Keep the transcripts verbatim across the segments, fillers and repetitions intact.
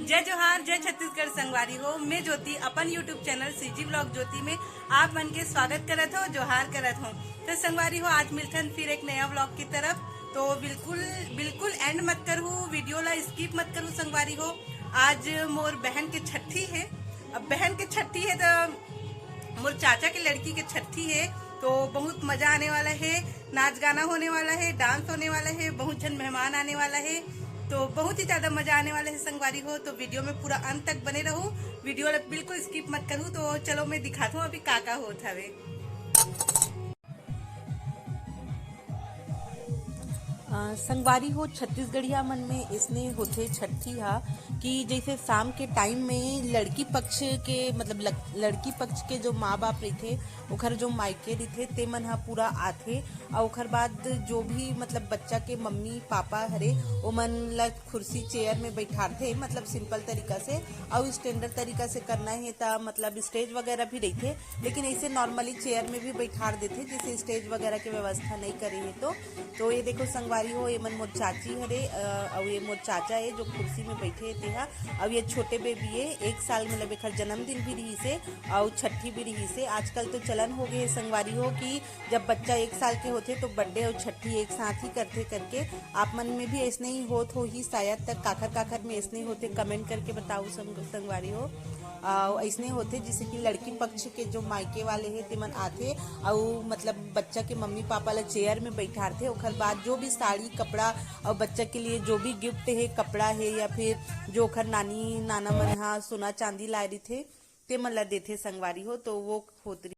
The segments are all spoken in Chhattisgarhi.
जय जोहार, जय छत्तीसगढ़ संगवारी हो। मैं ज्योति अपन YouTube चैनल सीजी ब्लॉग ज्योति में आप मन के स्वागत करत हो, जोहार करत हो। तो संगवारी हो, आज मिलथन फिर एक नया ब्लॉग की तरफ। तो बिल्कुल, बिल्कुल एंड मत करू, वीडियो ला स्किप मत करू संगवारी हो। आज मोर बहन के छट्ठी है। अब बहन के छट्ठी है तो मोर चाचा के लड़की के छट्ठी है, तो बहुत मजा आने वाला है। नाच गाना होने वाला है, डांस होने वाला है, बहुत झन मेहमान आने वाला है, तो बहुत ही ज्यादा मजा आने वाला है संगवारी हो। तो वीडियो में पूरा अंत तक बने रहू, वीडियो ला बिल्कुल स्किप मत करू। तो चलो मैं दिखाता हूँ अभी का का होत हवे। अ, संगवारी हो, छत्तीसगढ़िया मन में इसने होथे छट्ठी हा कि जैसे शाम के टाइम में लड़की पक्ष के, मतलब लक-, लड़की पक्ष के जो माँ बाप रहिथे, ओखर जो मायके रहिथे, ते मन हा पूरा आथे। अउ ओखर बाद जो भी, मतलब बच्चा के मम्मी पापा हरे, ओमन ला कुर्सी चेयर में बैठारथे, मतलब सिंपल तरीका से। अउ स्टैंडर्ड तरीका से करना है त मतलब स्टेज वगैरह भी रहिथे, लेकिन ऐसे नॉर्मली चेयर में भी बैठार देथे, जैसे स्टेज वगैरह के व्यवस्था नहीं करे है तो। तो ये देखो संगवारी हो, ये मन मोर चाची हरे, अ, अउ ये मोर चाचा है जो कुर्सी में बैठे हे तेहा। अउ ये छोटे बेबी है, एक साल, मतलब एकर जन्मदिन भी रहिस हे अउ छट्ठी भी रहिस हे। आजकल तो चलन हो गए है संगवारी हो कि जब बच्चा एक साल के होथे तो बर्थडे अउ छट्ठी एक साथ ही करथे करके। आप मन में भी ऐसने ही होत होही शायद, तक काखर काखर में ऐसने होथे, कमेंट करके बताओ संग-, संगवारी हो। अउ ऐसने होथे जैसे कि लड़की पक्ष के जो मायके वाले हे तेमन आथे अउ मतलब बच्चा के मम्मी पापा ला चेयर में बैठारथे, ओखर बाद जो भी साड़ी कपड़ा अउ बच्चा के लिए जो भी गिफ्ट हे, कपड़ा हे या फिर जो ओखर नानी नाना मन हा सोना चांदी लाए रहिथे, ते मन ला देथे संगवारी हो। तो वो होत रही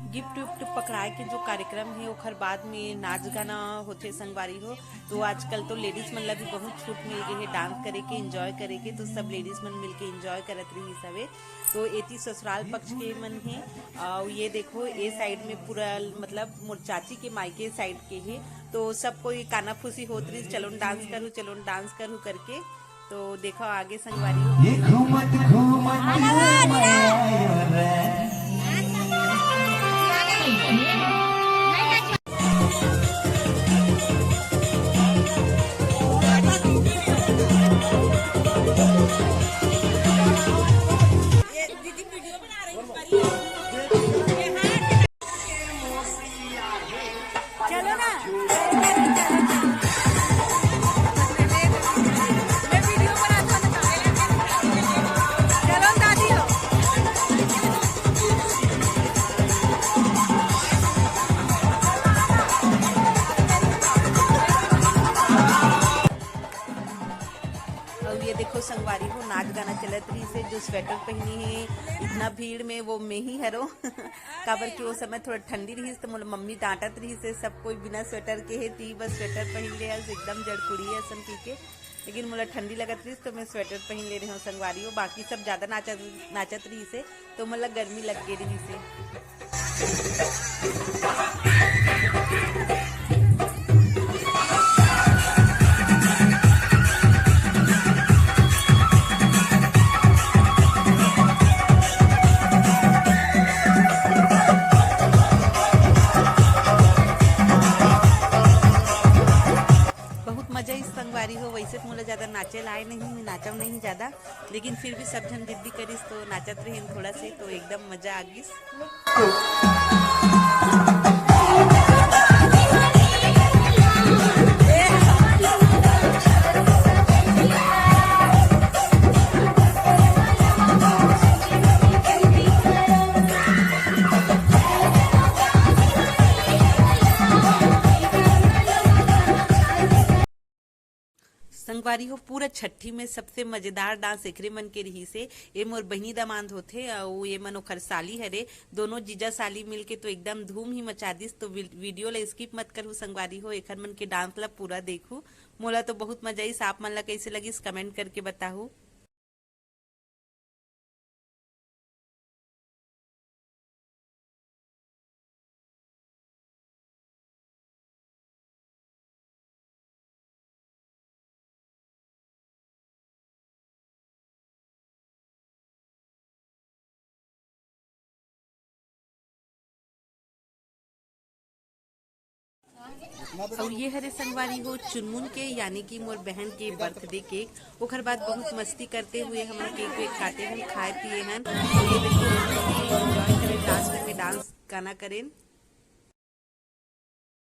गिफ्ट विफ्ट पकड़ाए के जो कार्यक्रम हे, ओखर बाद में नाच गाना होथे संगवारी हो। तो आजकल तो लेडीज मन ला भी बहुत छूट मिल गई है डांस करे के, एंजॉय करे के। तो सब लेडीज मन मिलके एंजॉय करत रही हवे। तो एती ससुराल पक्ष के मन हे, अउ ये देखो, ए साइड में पूरा, मतलब मोर चाची के मायके साइड के हे। तो सब कोई काना फूसी होत रही, "चलो न डांस करू, चलो न डांस करू" करके। तो देखो आगे संगवारी हो। ये घूमत घूमत मैं आयो रे। चलो ना। मैं वीडियो बनाता हूँ। चलो ना दादी हो। अउ ये देखो संगवारी हो, नाच गाना चलत रहिस हे। जो स्वेटर पहनी है इतना भीड़ में, वो मैं ही हरो। काबर कि वो समय थोड़ा ठंडी रहिस, तो मोला मम्मी डांटत रहिस हे, "सब कोई बिना स्वेटर के हे, ती बस स्वेटर पहन ले हस, एकदम जड़कुड़ी असन" कहिके। लेकिन मोला ठंडी लगत रहिस, तो मैं स्वेटर पहन ले रहे हूँ संगवारी हो। बाकी सब ज्यादा नाचत, नाचत रहिस हे, तो मोला गर्मी लग गे रहिस हे। बहुत मजा इस संगवारी हो। वैसे तो मोला ज्यादा नाचे ला आए नहीं, मैं नाचव नहीं ज्यादा, लेकिन फिर भी सब झन जिद्दी करिस तो नाचत रहेन थोड़ा से, तो एकदम मजा आ गिस। संगवारी हो, पूरा छट्ठी में सबसे मजेदार डांस एकरे मन के रहिस हे। ये मोर बहिनी दमांद होथे, अउ ये मन ओखर साली हरे। दोनों जीजा साली मिलके तो एकदम धूम ही मचा दिस। तो वी-, वीडियो ला स्किप मत करहु संगवारी हो, एखर मन के डांस ला पूरा देखहु। मोला तो बहुत मजा आइस। आप मन ला कैसे लगिस, कमेंट करके बताहु। और ये हरे संगवारी हो चुनमुन के, यानी कि मोर बहन के बर्थडे केक। ओकर बाद बहुत मस्ती करते हुए हमन केक वेक काटे हन, खाए पिए हन। ये देखो, एंजॉय करें, लास्ट में डांस गाना करें।